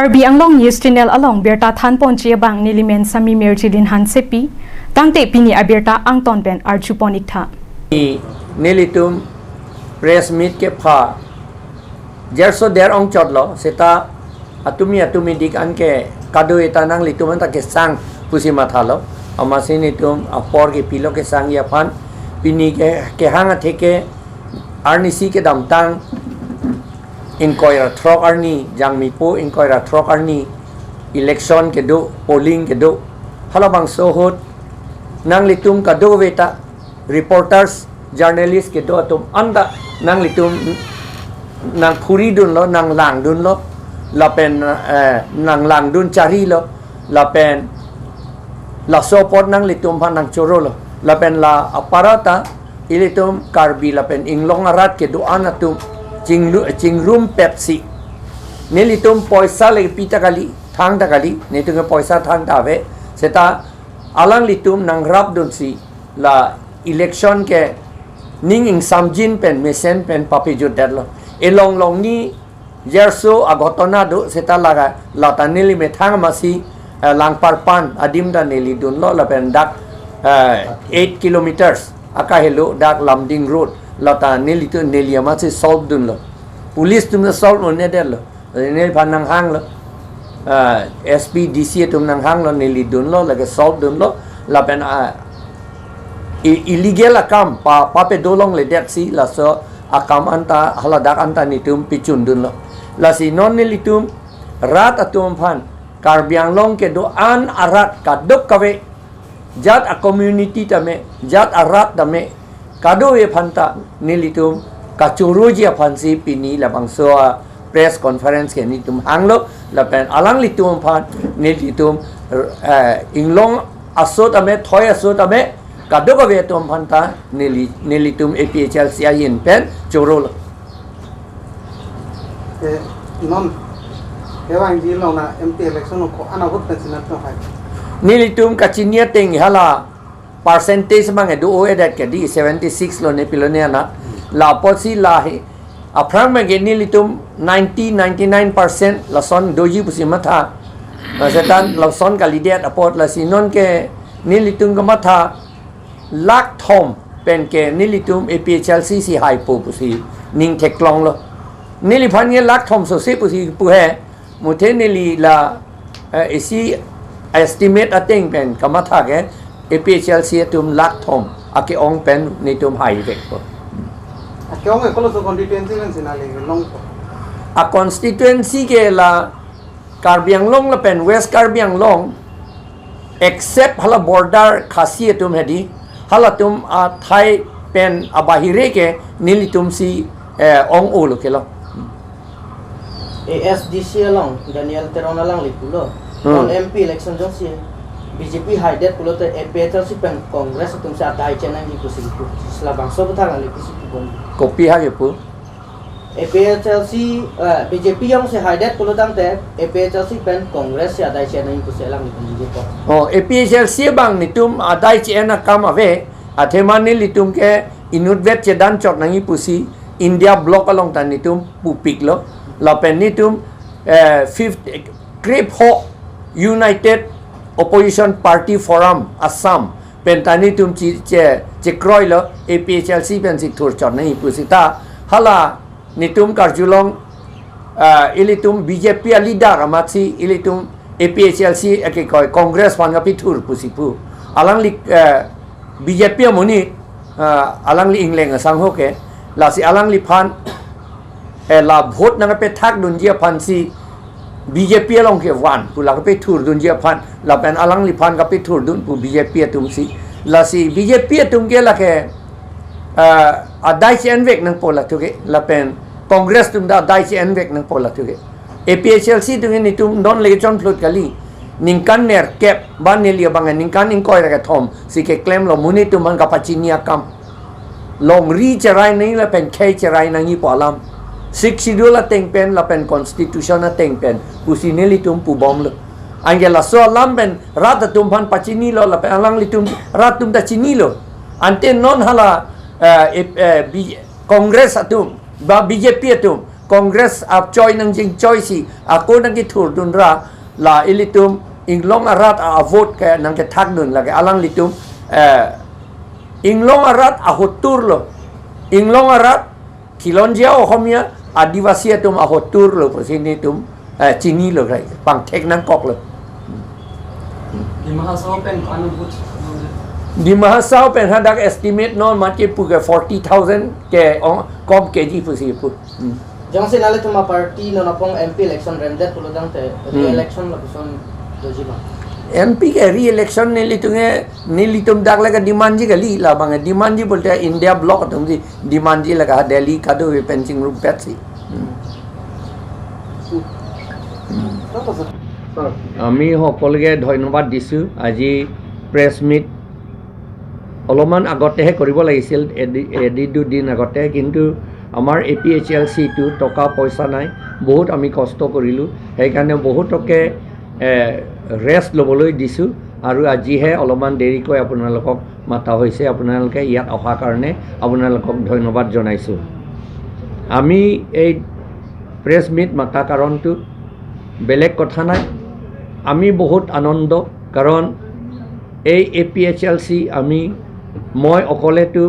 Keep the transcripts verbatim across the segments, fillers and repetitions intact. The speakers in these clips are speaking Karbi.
Karbi Anglong News Channel along birta thanponji abang nelimen Sami Mirjilin Hansepi, tangte pini abirta angton pen arjupon iktha. Ni nelitum press meet kepha jerso der ongchotlo, seta atumi atumi dik anke kado-eta nanglitum anta kesang pusi mathalo. Amatsi netum apor kepilo kesangji aphan. Pini ke kehang atheke arnisi kedamtang ingkoi ra throk arni, Jangmipo ingkoi ra throk arni election kedo, polling kedo. Halabangso ahut nanglitum kadokave ta reporters, journalist kedo atum anta nanglitum nangphuridunlo, nanglangdunlo, lapen, eh, nanglangdun charilo, lapen laso apot nanglitum aphan nangchorolo, lapen la aparata ilitum Karbi lapen inglong arat kedo-an atum chinglu-, chingrumpetsi nelitum poisa le pita kali, thangta kali, netum ke poisa thangta ave, seta alanglitum nangrapdunsi la election ke ning ingsamjin pen mesen pen papejutdetlo. Elong longni jerso aghotona do, seta laga lata neli methang amatsi, eh, Langparpan adim ta neli dunlo, lapen dak, eh, eight kilometers akahelo dak Lumding Road, lata nelitum, neli amatsi solve dunlo. Police atum ta solve un-edetlo. Neliphan nanghanglo. Ah, S P, D C atum nanghanglo, neli dunlo, lake solve dunlo. Lapen, ah, i-, illegal akam pa, papedo longledetsi laso akam anta, haladak anta netum pechundunlo. Lasi non nelitum rat atum aphan, Karbi Anglong kedo-an arat kadokave, jat a-community tame, jat arat tame, kadokave aphanta nelitum kachoroji aphansi pini labangso a-press conference ke netum hanglo, lapen alanglitum aphan nelitum, eh, inglong aso tame, thoi aso tame, kadokave atum aphanta neli, nelitum A P H L C ahin pen chorolo. Eh, non, kevangji along na M P election ko-an ahut pensi nangthanghai? Nelitum kachini ateng hala percentage abang kedo-o-edet ke di seventy six lo ne pilo ne anat. La apotsi la he, aphrang abang ke nelitum ninety, ninety nine percent lason doji pusi matha. Lason tan lason kalidet apot, lasi non ke nelitum kematha lakh thom pen ke nelitum A P H L C si haipo pusi ning theklonglo. Neliphan ke lakh thom sose pusi pu he, muthe neli la, eh, isi estimate ateng pen kamatha ke A P H L C atum lakh thom ake-ong pen netum haivekpo. Ake-ong ke koloso constituency pensi nangli longpo? A-constituency ke la Karbi Anglong lapen West Karbi Anglong, except hala border Khasi atum hedi, halatum athai pen abahire ke nelitum si, eh, ong-olo kelo. A S D C along Daniel Teron alangli pulo. Hmm. Non M P election jongsi B J P haidet pulote A P H L C pen Congress atum si adai chenangji pusi pu. Labangso aputhak alangli pusi pubom? Kopi ha kepu? A P H L C, eh, B J P jongsi haidet pulo tangte, A P H L C pen Congress si adai chenangji pusi alangli pen ningjepo. Oh, A P H L C abang netum adai che-en akam ave, athema nelitum ke inutvet chedan chot nangji pusi India Bloc along ta netum pupiklo, lapen netum, eh, fifth, krepho United Opposition Party Forum Assam pen ta netum che, che, chekroilo, A P H L C pensi thurchot nangji pusi ta, hala netum karjulong, ah, ilitum B J P a-leader amatsi ilitum A P H L C ake koi Congress aphan kapethur pusi pu. Alangli, eh, B J P amonit, ah, alangli ingleng asangho ke, lasi alangliphan, eh, la vote nangkapethakdunji aphansi B J P along kevan pu la kapethurdunji aphan, lapen alangliphan kapethurdun pu B J P atumsi. Lasi B J P atum ke lake, ah, adai che-envek nangpo lathu ke, lapen Congress atum ta adai che-envek nangpo lathu ke. A P H L C atum ke netum non le kechonphlut kali. Ningkan nerkep, ba neli abang ningkan ingkoi ra kethom si keklemlo, monit atum aphan kapachini akam. Longri cherai nangji lapen khei cherai nangji pu alam. Sixth Schedule ateng pen lapen Constitution ateng pen pusi nelitum pubomlo. Anke laso alam pen rat atum aphan pachinilo lapen alanglitum rat atum ta chinilo. Ante non hala, eh, eh, eh, B-, Congress atum, ba B J P atum, Congress achoi nangjinchoi si ako nangkethurdun ra, la ilitum inglong arat a-vote ke nangkethakdun lake, alanglitum, eh, inglong arat ahotur lo. Inglong arat, Khilonjia Ohomia, Adivasi atum ahotur lo pusi nelitum, eh, chinilo, rai pangthek nangkok lo. Dima Hasao pen ano vote? Dima Hasao pen hadak estimate non mati pu ke forty thousand ke ong, kom keji pusi pu. Hmm. Jongsi nanglitum aparty non apong M P election remdet pulo tangte, Hmm. re-election lapuson doji ma? M P ke re-election nelitum ke, nelitum dak lake demand ji kali, labang demand ji bolte India bloc atum si demand ji lake, Delhi kado pen chingrumpet si. Hmm. Hmm. আমি সকলোকে ধন্যবাদ দিছোঁ। আজি press meet অলপমান আগতেহে কৰিব লাগিছিল, এদি-, এদিন দুদিন আগতে, কিন্তু আমাৰ এ পি এইচ এল চিটো টকা পইচা নাই, বহুত আমি কষ্ট কৰিলোঁ, সেইকাৰণে বহুতকে, এ, ৰেষ্ট ল'বলৈ দিছোঁ আৰু আজিহে অলপমান দেৰিকৈ আপোনালোকক মাতা হৈছে, আপোনালোকে ইয়াত অহাৰ কাৰণে আপোনালোকক ধন্যবাদ জনাইছোঁ। আমি এই প্ৰেছ মিট মাতা কাৰণটো বেলেগ কথা নাই, আমি বহুত আনন্দ, কাৰণ এই এ পি এইচ এল চি আমি, মই অকলেতো,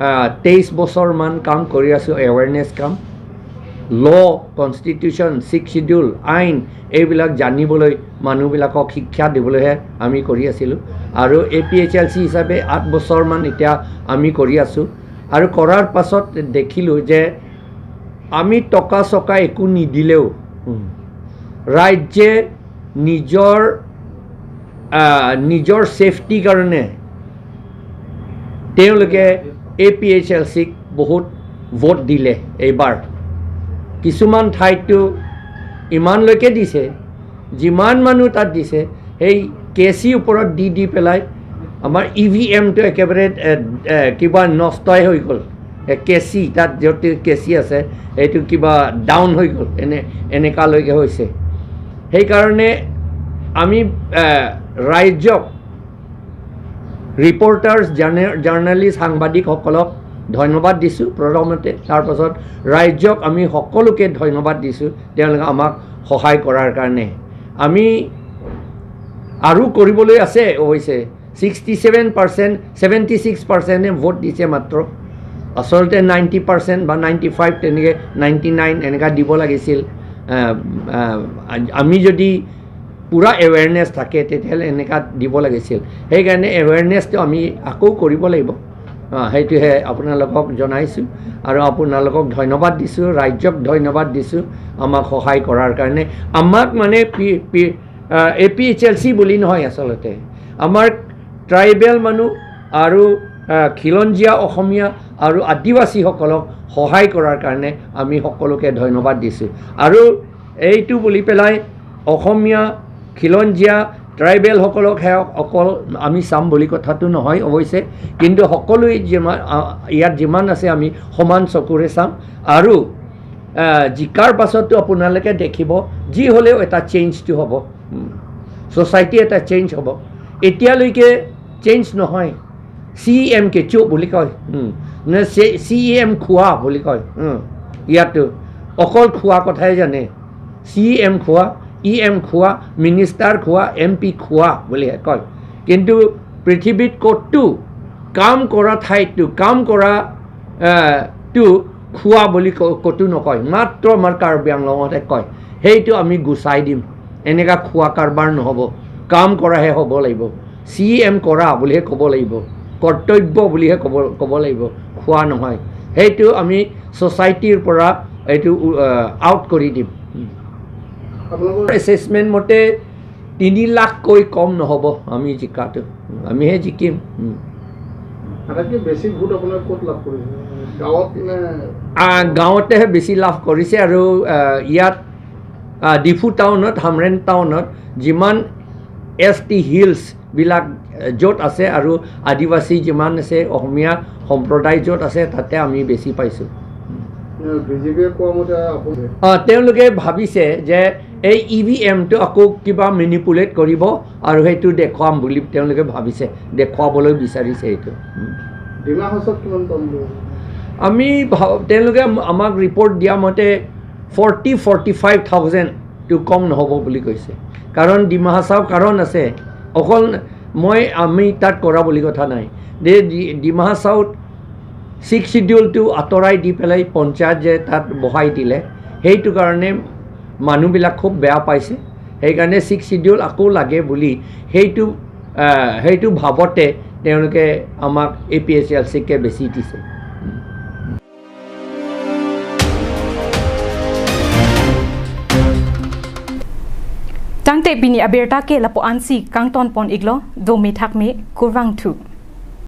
আহ, তেইছ বছৰমান কাম কৰি আছোঁ, এৱেৰনেছ কাম, ল, কনষ্টিটিউশ্যন, ছিক্স শ্বিডিউল, আইন, এইবিলাক জানিবলৈ, মানুহবিলাকক শিক্ষা দিবলৈহে আমি কৰি আছিলোঁ। আৰু এ পি এইচ এল চি হিচাপে আঠ বছৰমান এতিয়া আমি কৰি আছোঁ। আৰু কৰাৰ পাছত দেখিলোঁ যে আমি টকা চকা একো নিদিলেও, উম, ৰাইজে নিজৰ, আহ, নিজৰ ছেফটিৰ কাৰণে তেওঁলোকে এ পি এইচ এল চিক বহুত ভোট দিলে এইবাৰ। কিছুমান ঠাইততো ইমানলৈকে দিছে, যিমান মানুহ তাত দিছে, সেই কে চি ওপৰত দি দি পেলাই আমাৰ ই ভি এমটো একেবাৰে, এ, এ, কিবা নষ্টই হৈ গ'ল। এ, কে চি, তাত য'ত কে চি আছে, সেইটো কিবা ডাউন হৈ গ'ল, এনে, এনেকুৱালৈকে হৈছে। সেইকাৰণে আমি, এ, ৰাইজক, ৰিপৰ্টাৰ্ছ, জাৰ্নে-, জাৰ্ণালিষ্ট, সাংবাদিকসকলক ধন্যবাদ দিছোঁ প্ৰথমতে। তাৰপাছত ৰাইজক আমি সকলোকে ধন্যবাদ দিছোঁ, তেওঁলোকে আমাক সহায় কৰাৰ কাৰণে। আমি আৰু কৰিবলৈ আছে অৱশ্যে, sixty seven percent, seventy six পাৰ্চেণ্টে ভোট দিছে মাত্ৰ। আচলতে নাইণ্টি পাৰ্চেণ্ট বা নাইণ্টি ফাইভ, তেনেকৈ নাইণ্টি নাইন এনেকুৱা দিব লাগিছিল। আহ, আহ, আমি যদি পূৰা এৱেৰনেছ থাকে, তেতিয়াহ'লে এনেকুৱা দিব লাগিছিল। সেইকাৰণে এৱেৰনেছটো আমি আকৌ কৰিব লাগিব। আহ, সেইটোহে আপোনালোকক জনাইছোঁ আৰু আপোনালোকক ধন্যবাদ দিছোঁ, ৰাইজক ধন্যবাদ দিছোঁ আমাক সহায় কৰাৰ কাৰণে। আমাক মানে P, P, ah, A P H L C বুলি নহয় আচলতে, আমাৰ ট্ৰাইবেল মানুহ আৰু, আহ, খিলঞ্জীয়া অসমীয়া আৰু আদিবাসীসকলক সহায় কৰাৰ কাৰণে আমি সকলোকে ধন্যবাদ দিছোঁ। আৰু এইটো বুলি পেলাই অসমীয়া, খিলঞ্জীয়া, ট্ৰাইবেলসকলকহে অকল আমি চাম বুলি কথাটো নহয় অৱশ্যে, কিন্তু সকলোৱে যিমান, আ, ইয়াত যিমান আছে আমি সমান চকুৰে চাম। আৰু, আ, জিকাৰ পাছতো আপোনালোকে দেখিব, যি হ'লেও এটা চেঞ্জটো হ'ব, উম, ছ'চাইটি এটা চেঞ্জ হ'ব। এতিয়ালৈকে চেঞ্জ নহয়। চি ই এম কেঁচু বুলি কয়, উম, নে চি, চি ই এম খোৱা বুলি কয়, উম, ইয়াতো অকল খোৱা কথাই জানে। চি ই এম খোৱা, ই এম খোৱা, মিনিষ্টাৰ খোৱা, এম পি খোৱা বুলিহে কয়। কিন্তু পৃথিৱীত ক'তো কাম কৰা ঠাইতো, কাম কৰা, এ, টো খোৱা বুলি ক-, ক'তো নকয়, মাত্ৰ আমাৰ কাৰ্বি আংলঙতে কয়। সেইটো আমি গুচাই দিম। এনেকা খোৱা কাৰবাৰ নহ'ব, কাম কৰাহে হ'ব লাগিব। চি ই এম কৰা বুলিহে ক'ব লাগিব, কৰ্তব্য বুলিহে ক'ব, ক'ব লাগিব, খোৱা নহয়। সেইটো আমি ছ'চাইটিৰ পৰা এইটো, আহ, আউট কৰি দিম। আপোনালোকৰ এছেচমেণ্ট মতে তিনি লাখকৈ কম নহ'ব আমি জিকাটো, আমিহে জিকিম। উম। আটাইতকৈ বেছি ভোট আপোনাৰ ক'ত লাভ কৰিছে? গাঁৱত নে? আহ, গাঁৱতেহে বেছি লাভ কৰিছে আৰু, আহ, ইয়াত, আহ, ডিফু টাউনত, হামৰেণ টাউনত যিমান এছ টি হিলছবিলাক, আহ, য'ত আছে আৰু আদিবাসী যিমান আছে, অসমীয়া সম্প্ৰদায় য'ত আছে, তাতে আমি বেছি পাইছোঁ। বি জে পিয়ে কোৱা মতে আপুনি আহ, তেওঁলোকে ভাবিছে যে এই ই ভি এমটো আকৌ কিবা মেনিপুলেট কৰিব আৰু সেইটো দেখুৱাম বুলি তেওঁলোকে ভাবিছে, দেখুৱাবলৈ বিচাৰিছে এইটো। উম। ডিমা হাছাওত কিমান কম দিব? আমি ভাব তেওঁলোকে আম- আমাক ৰিপৰ্ট দিয়া মতে ফৰ্টি ফৰ্টি ফাইভ থাউজেণ্ডটো কম নহ'ব বুলি কৈছে। কাৰণ ডিমা হাছাও কাৰণ আছে, অকল মই আমি তাত কৰা বুলি কথা নাই। যে ডি- ডিমা হাছাওত ছিক্স শ্বিডিউলটো আঁতৰাই দি পেলাই পঞ্চায়ত যে তাত বহাই দিলে, সেইটো কাৰণে মানুহবিলাক খুব বেয়া পাইছে। সেইকাৰণে ছিক্স শ্বিডিউল আকৌ লাগে বুলি সেইটো আহ, সেইটো ভাৱতে তেওঁলোকে আমাক এ পি এইচ এল চিকে বেচি দিছে। Tangte pini abirta ke lapu-ansi kangton pon iklo, dome thakme, kurvangthu.